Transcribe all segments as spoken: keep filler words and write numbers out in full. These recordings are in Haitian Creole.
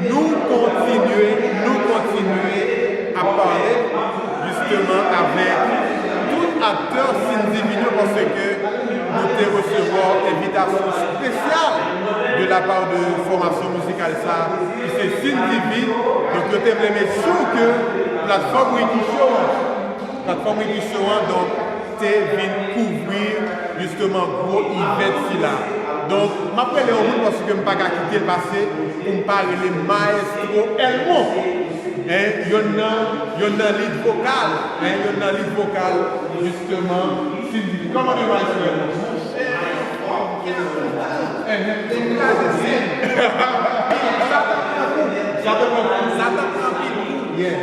Nou kontinye, nou kontinye ap pale jisteman avèk tout aktè Sin Divin yo, paske nou te resevwa envitasyon espesyal de la part de fòmasyon mizikal sa ki se Sin Divin. Donk, yo te vle make sure ke platfòm Ricky Show an, platfòm Ricky Show an, donk, te vin kouvri jisteman gwo event sila. Donk, m ap rele yon moun paske m pa ka kite l pase pou m pa rele Maestro Elmo. Hein, yonn nan, yonn nan lead vokal, hein, yonn nan lead vokal, jisteman, Sin Divin. Kòman nou, Maestro Elmo? Monchè, anfòm, kèl kontan. Hein, hein. Tout kraze sèn. Sa t ap pran kou. Sa t ap pran kou. Sa t ap pran anpil kou. Yeah.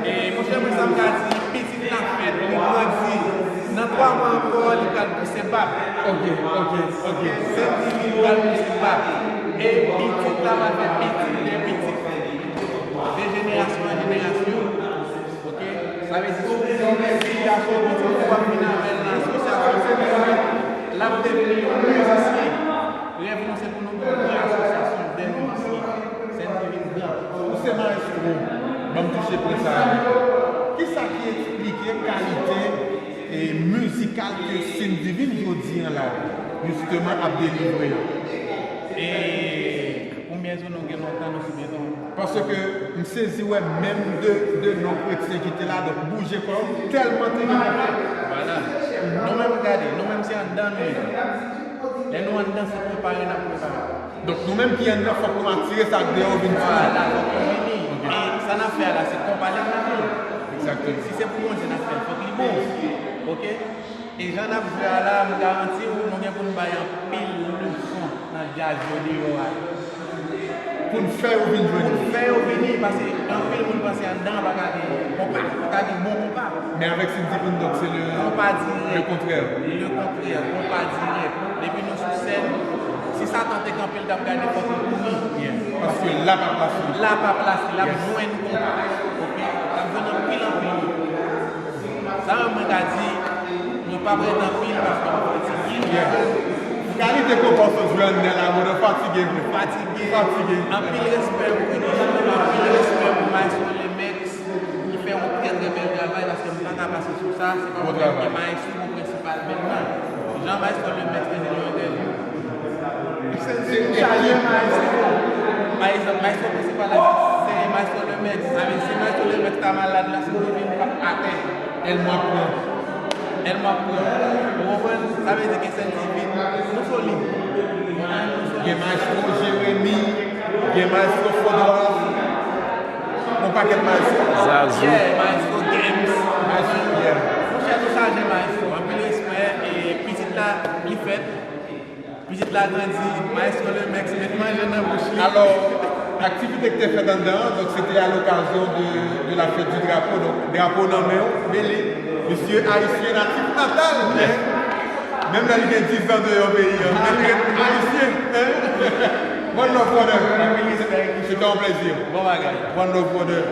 E, monchè, mwen, sa m ka di, pitit la fèt, li grandi. Nan twa mwa ankò, li pral pouse bab. Ok, ok, ok. Sèn Divin pral pouse bab. E pitit la va fè pitit de pitit. De jenerasyon an jenerasyon. Ok? Sa vle di, si w gen yon pitit gason, pitit ou ap vin avè l nan asosyasyon Sèn Divin, l ap devni yon mizisyen. Rèv nou se pou nou gen yon gran asosyasyon de mizisyen. Sèn Divin gran. Ou se maestro, ban m touche pwen sa a. Kisa ki eksplike kalite, e, mizikal ke Sin Divin jodi an la, jisteman, ap delivre yo? E konbyen zon nou gen lontan nou sou beton? Paske m sezi wè menm de, de non kretyen ki te la, donk bouje kò w, tèlman te gen lontan. Vwala. Nou menm, gade, nou menm se anndan nou ye. Lè nou anndan, se prepare n ap prepare. Donk, nou menm ki anndan, fòk nou atire sa k deyò vin sou nou. Vwala, fòk nou vini. Ok. E sa n ap fè a la, se konpa legliz nou. Egzakteman. Si se pou Bondye n ap fè l, fòk li bon. Ok? E jan n ap jwe a la, m garanti w, nou gen pou n bay anpil leson nan djaz yo deyò a. Pou n fè yo vin jwenn nou. Pou n fè yo vini, paske anpil moun panse anndan pa ka gen konpa, pa ka gen bon konpa. Men avèk Sin Divin, donk, se le, le kontrè. Le kontrè, konpa dirèk. Depi nou sou sèn, si Satan te kanpe, l t ap gade fòk li kouri. Yeah. Paske l ap plas li. L ap plas li, l ap jwenn konpa. Ok? L ap jwenn anpil, anpil. Sa yo mwen ka di, nou p ap ret anpil paske nou fatige. Yeah. Kalite konpa w sot jwe anndan la, mwen fatige vre. Fatige. Fatige. Anpil respè pou Ricky Show, anpil respè pou Maestro Lemex ki fè yon trè, trè bèl travay paske m pa ka pase sou sa, se pa pou mwen ki maestro prensipal bèl nan. Jan Maestro Lemex te di nan yon entèvyou, se, se yon chaje maestro. Pa egzanp, maestro prensipal la, se Maestro Lemex. Sa vle di, si Maestro Lemex ta malad la, Sin Divin p ap atè. Elmo ap pran. Elmo ap pran. Ou konprann? Sa vle di ke Sèn Divin, nou solid. Nou solid. Gen Maestro Jeremi, gen Maestro Fodras, yon pakèt maestro. Zazou. Yeah, Maestro Games. Maestro, yeah. Monchè, nou chaje maestro. Anpil respè. E pitit la, li fèt. Pitit la grandi, Maestro Lemex met manje nan bouch li. Alò, aktivite ki te fèt anndan an, donk, se te a lokazyon de, de la fête du drapeau. Donk, drapo nan men w, men li, misye ayisyen natif natal, hein? Menm lè li gen diz an deyò peyi an, men li ret ayisyen, hein? One love, brother. Se te yon plezi. Bon bagay. One love, brother.